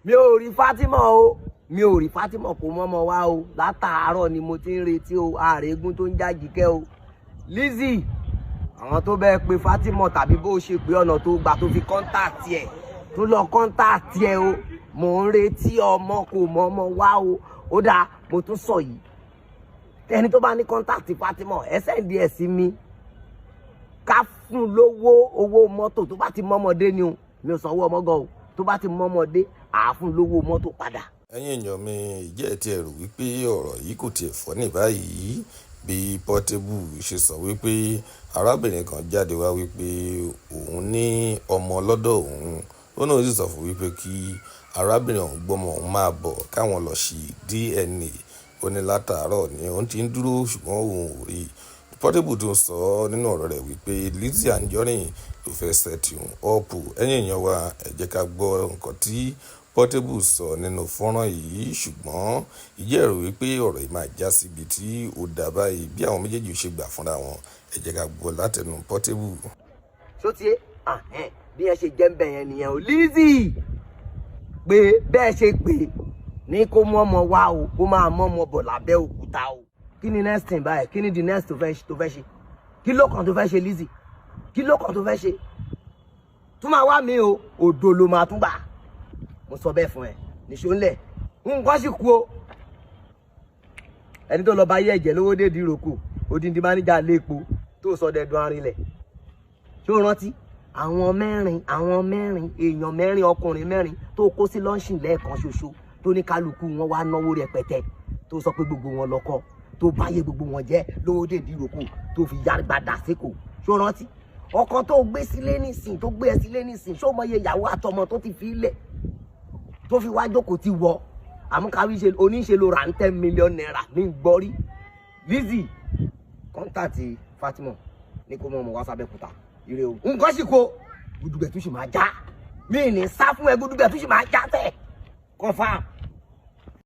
Mi ò rí Fatima o, mi ò rí Fatima kó mọ́mọ́ wá o. Látàárọ̀ ni mo ti ń retí o, ààrẹ eégún tó ń jájíkẹ́ o. Lizzy, àwọn tó bẹ́ẹ̀ pe Fatima tàbí bó ṣe pé ọ̀nà tó gbà tó fi contact ẹ̀ tó lọ contact ẹ̀ o, mò ń retí ọmọ kò mọ́mọ́ wá o. Ó dáa, mo tún sọ yìí, ẹni tó bá ní contact Fatima, ẹ send ẹ̀ sí mi, ká fún lówó owó mọ́tò tó bá ti mọ́mọdé ni o. Mi ò sanwó ọmọ gan o. Tó bá ti mọ́mọdé, àá fún lówó mọ́tò padà. Ẹ̀yin èèyàn mi, ìjẹ́ tí ẹ rò wípé ọ̀rọ̀ yìí kò tiẹ̀ funny báyìí? Bí Portable ṣe sọ wípé arábìnrin kan jáde wá wípé òun ní ọmọ lọ́dọ̀ òun, ó náà sì sọ fún wípé kí arábìnrin ọ̀hún gbọ́mọ òun máa bọ̀ káwọn lọ ṣe DNA. Ó ní látàárọ̀ ni òun ti ń dúró, ṣùgbọ́n òun ò rí. Portable tún sọ nínú ọ̀rọ̀ rẹ̀ wípé Lizzy Anjorin ló fẹ́ set òun up. Ẹ̀yin èèyàn wa, ẹ jẹ́ ká gbọ́ nǹkan tí Portable sọ nínú fọ́nrán yìí. Ṣùgbọ́n ìjẹ́ ẹ rò wípé ọ̀rọ̀ yìí máa já síbi tí ó dà báyìí bí àwọn méjèèjì ṣe gbà fúnra wọn? Ẹ jẹ́ ká gbọ́ látẹnu Portable. Ṣó tiẹ̀ bí ẹ ṣe jẹ́ ń bẹ̀ yẹn nìyẹn o. Lizzy, pé bẹ́ẹ̀ ṣe pé ní kó mọ́mọ wá o, kó máa mọ́mọ bọ̀ lábẹ́ òkúta o. Kí ni next thing báyìí? Kí ni the next tó fẹ́ ṣe? Kí ló kàn tó fẹ́ ṣe, Lizzy? Kí ló kàn tó fẹ́ ṣe? Tún máa wá mi o, òdo ló máa tún gbà. Mo sọ bẹ́ẹ̀ fún ẹ. Nìṣó ńlẹ̀, nǹkan sì kú o. Ẹni tó lọ bá yẹ ẹ̀jẹ̀ lówó dé ìdíròkò, odindi máníjà léèpo tó sọ dẹdun arinlẹ̀. Ṣé o rántí àwọn mẹ́rin, àwọn mẹ́rin, èèyàn mẹ́rin, ọkùnrin mẹ́rin tó kó sí lọ́ńṣìn lẹ́ẹ̀kan ṣoṣo, tó ní kálukú wọn wá náwó rẹpẹtẹ, tó sọ pé gbogbo wọn lọ́kọ, tó báyé gbogbo wọn jẹ́ lówó dé ìdíròkò, tó fi yára gbàdá síkò? Ṣé o rántí ọkọ tó gbé sílé nísìn, tó gbé ẹ sílé nísìn? Ṣó mọye ìyàwó àtọmọ tó ti fi lẹ̀ tó fi wá jókòó ti wọ àmúkáwí ṣe oníṣe ló ra ń ₦10 million ní gbọ́rí? Lizzy, contact Fatima ní kó mọ ọmọ wá sábẹ́kúta. Ire o, nǹkan sì kó gudugbẹ̀ tó sì máa já mí ní sá fún ẹ, gudugbẹ̀ tó sì máa já tẹ̀ confam.